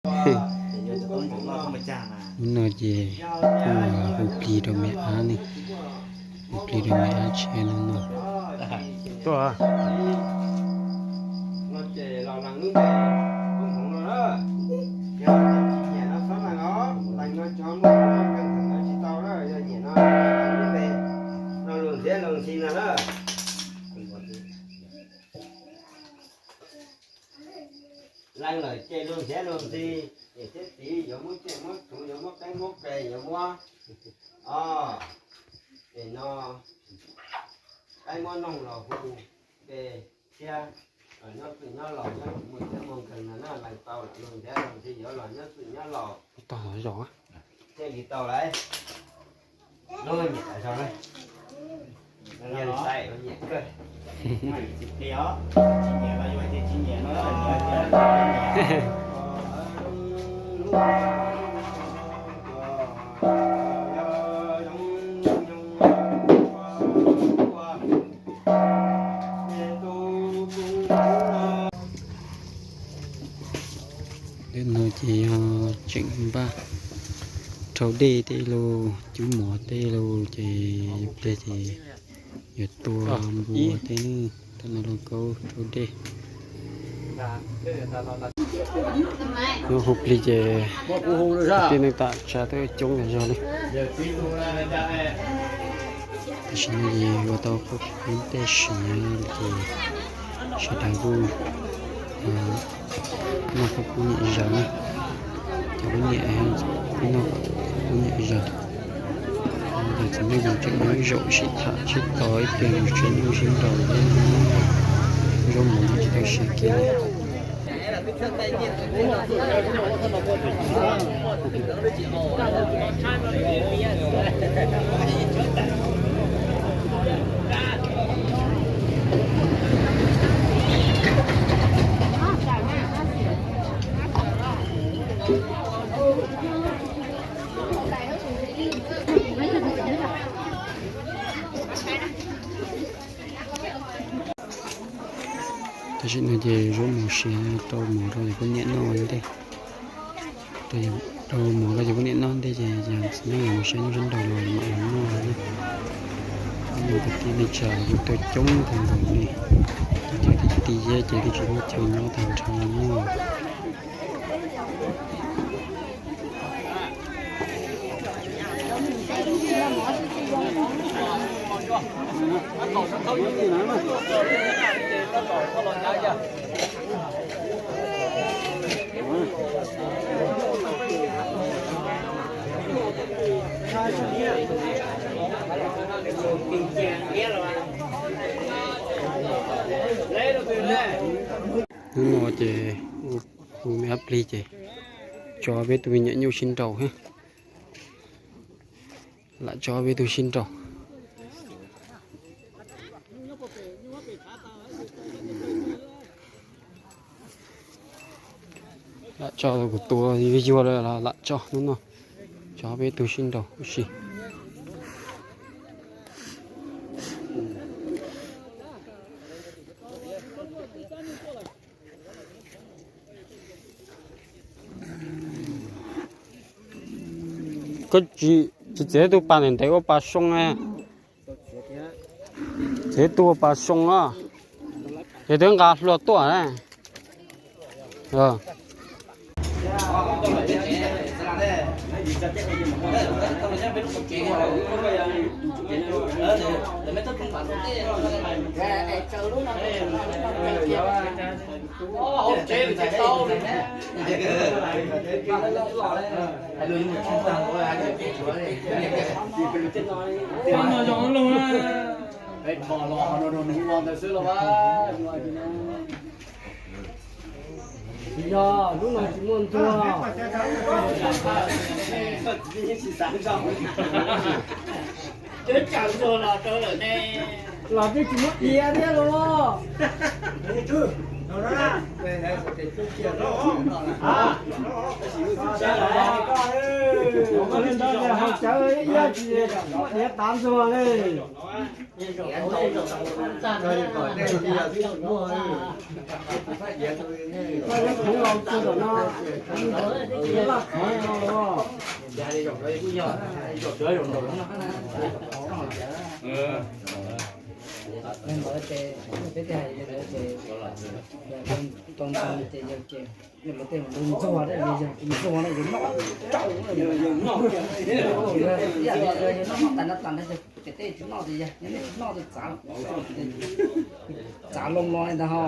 Hnub no ces kuj hu plig rau me ab ne, hu plig rau me ab tshiab no no. Tuaj. Leej lawm ces luag ntxiav luag ntxhi, niam thiab txiv yuav muab tsiaj muab txhuv, yuav muab qaib muab qe, yuav muab, o, es no qaib muab noog los hu npe thiab, los nyob txwj nyob laus, nyob mus thiab mus nkeeg no na, leej tau lawm luag ntxiav luag ntxhi yuav los nyob txwj nyob laus. Tau zos thiaj li tau lawm. Nyiam tas zog na. Nyiam xaiv, nyiam kawg. Ntawm no ces yog tseem npaj rau dej tej los, cub mov tej los ces pliag ces yuav tua npua tej ne. Tam no los kaub rau dej. Nyob hu plig ces tej neeg tam tsa tuaj coob tas zog li. Tam sim no ces ua tau qub tej siav ces sawv daws kuj noj qub nyiam zaws na. Cov poj niam kuj noj qub nyiam zaws. Cov txiv neej tseem nyob ib zaug sib tham sib tos ib pliag mus sib noj sib nraus thiab. Zaub mov tsis tau siav kiag li. Tam sim no ces zaub mov siav rau mov rau cov poj niam noj ua ntej. Rau mov rau cov poj niam noj ntej ces txiv neej los mus saib nyob sab nraud los mam noj na. Nyob kwv tij neej tsa kuj tuaj coob tag npaum li. Cov kwv tij thiab ces twb tsis muaj chaw nyob tag nrho no. Hnub no ces hu me ab plig ces tso peb tug me nyuam nyuj sib nraus thiab. Lam tso peb tug sib nraus. Lam tso kuv tua yuag yuag lawm los lam tso hnub no. Tso peb tug sib nraus ua si. Koj tsis, tsis txiav tug pas ntev ntev ua pas soo na. Txiav tug ua pas soo na. Ces twb nqa hlua tuaj na. Tsis yog lub no tsis muaj ntuag. Los twb tsis muab dhia thiab los. Hau cawv ib yam tsis muaj diav tav ntxuag li. Koj yuav khwv los txog tom no, laj khwv no los. Peb hais ces, peb thiaj hais ces, tau ntau ces yawg ces, yog luag tej mus ntxuag, yog ntxuag no yus noj rau, yog noj noj tas no tas no, yog pem tej tsis noj ces yog, yog nej tsis noj ces txav, txav loo los ntag ho.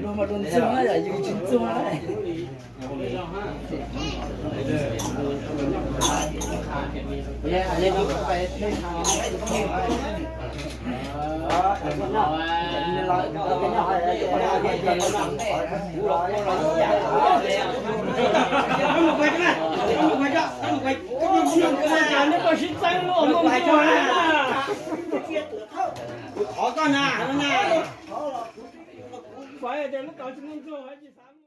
Luag mas luag ntxuag, yus tsis ntxuag. Koj sib txeeb luaj muaj muaj. Thov koj na, no na. Kuv pom tias lub tod tsis muaj ntxuag, tsis xav.